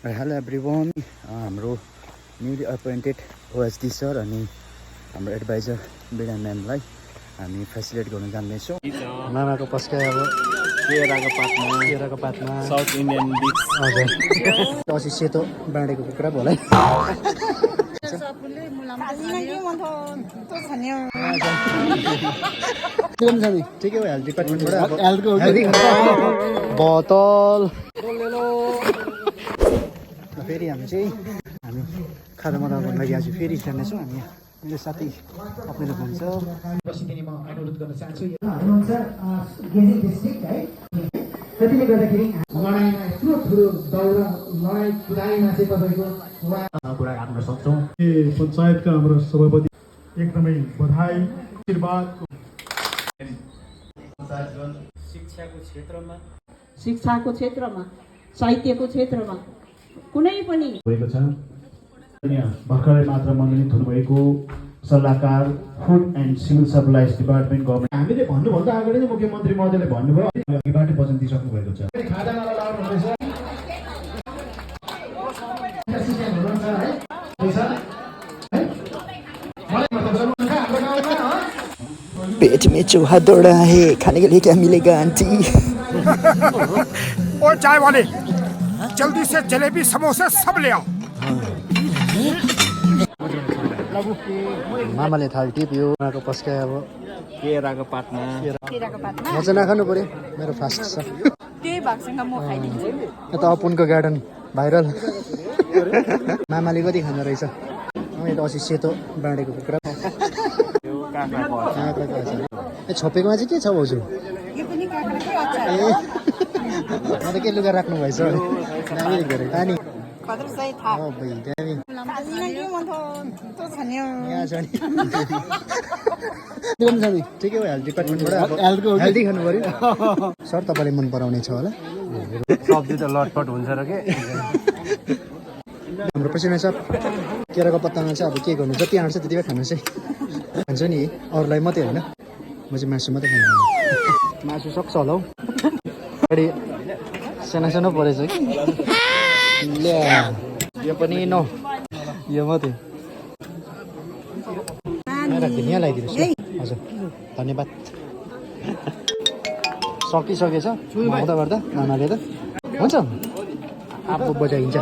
Hello everyone, हाम्रो newly appointed OSD sir अनि हाम्रो एडभाइजर बिडा म्यामलाई हामी फेसिलिटेट गर्न जान्दैछौँ। मामाको पस्का अब केराको पातमा साउथ इन्डियन डिस। हजुर पछि सेतो बाँडेको कुखुरा पो होला है। ठिकै हो, हेल्थ डिपार्टमेन्टबाट बोतल फेरि हामी खाजा बनाउनको लागि आज फेरि जानेछौँ। हामी मेरो साथी अपने भन्छ म अनुरोध गर्न चाहन्छु हुनुहुन्छ गेजिङ डिस्ट्रिक्ट है। त्यसले गर्दाखेरि लडाइँमा यत्रो ठुलो दौड लडाइँ कुदाइमा चाहिँ तपाईँको कुरा गर्न सक्छौँ। पञ्चायतका हाम्रो सभापति एकदमै बधाई आशीर्वाद। शिक्षाको क्षेत्रमा साहित्यको क्षेत्रमा कुनै पनि भएको छ। भर्खरै मात्र मनोनित हुनुभएको सल्लाहकार food and civil supplies department government हामीले भन्नुभन्दा अगाडि नै मुख्यमन्त्री महोदयले भन्नुभयो, अघिबाटै वचन दिइसक्नु भएको छ। खाजा नलाउनु हुँदैछ पेट में चूहा दौड़ा है, खाने के लिए क्या मिलेगा आंटी? ओ चाय वाले, जल्दी से जलेबी समोसे सब ले आओ। मामाले थाल टिप्यो। मामाको पस्का अब केराको पातमा म चाहिँ नखानु पर्यो, मेरो फास्ट छ। त्यही भागसँग म खाइदिन्छु। यता अपुनको गार्डन भाइरल। मामाले कति खाँदो रहेछ। यता असी सेतो बाँडेको कुखुरा छोपेकोमा चाहिँ के छ भाउजू? ए म त के लुगा राख्नु भएछ पानी ठिकै हो, हेल्थ डिपार्टमेन्टबाट हेल्दी खानु पर्यो। सर तपाईँले मन पराउने छ होला। सब्जी त लटपट हुन्छ र के। हाम्रो प्रेसिडेन्ट साहब केराको पत्तामा चाहिँ अब के गर्नु, जति आँट्छ त्यति बेला खानु चाहिँ भन्छ नि, अरूलाई मात्रै होइन। म चाहिँ मासु मात्रै खानु, मासु सक्छ होला हौ। अगाडि सानो सानो परेछ कि ल्या, यो पनि न यो मात्रै राखिदिनु, यहाँ लगाइदिनुहोस् ल। हजुर धन्यवाद। सकिसकेछ हुँदा गर्दा मामाले त हुन्छ आफू बजाइन्छ।